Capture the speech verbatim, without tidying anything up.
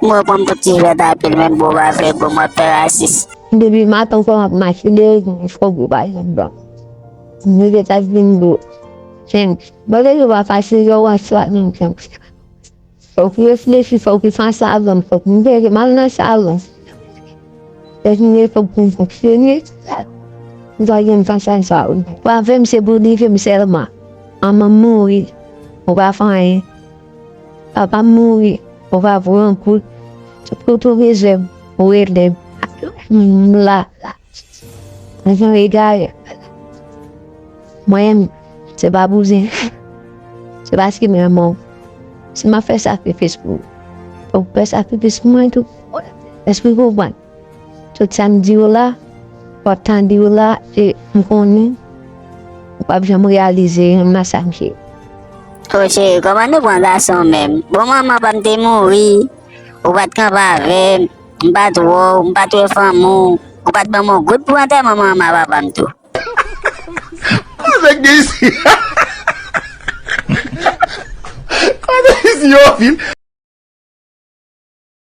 Mwen pran m pou ti jwèt apil, men bon, pa fè bon, mwen fè rasis. Depi maten ankò m ap mache, de rezon, fòk ou pa janm ban. Mwen te ta vin do. Chen, bon, de yo pa fasil, yo wè swa menm chen. Fòk ou reflechi, fòk ou fè sa avan, fòk ou veye mal nan sa avan. Dènye fòk pou m fonksyone. M ta gen tan sa sa. Ou pa vle m se pou li vle m sèlman. Manman m mouri, ou pa fè anyen. Papa m mouri, ou pa pran kout. Tout kote ou bezwen m, ou rele m. M la, la. Mwen jan egare. Mwen, se pa bouzen. Se paske m renmen w. Si m ap fè sakrifis pou ou, fòk ou fè sakrifis pou mwen tou. Èske w konprann? Tout sa m di w la, w ap tande w la, e m konnen ou p ap janm reyalize renmen sa m cheri. O cheri, kòman nou pran gason menm? Bon, manman pa m te mouri, ou pa t kanpe avè m, m pa t wè w, m pa t wè fanmi w, ou pa t ban m yon goud pou antèman manman papa m tou. Kote k gen isi? Kote isi yo vin?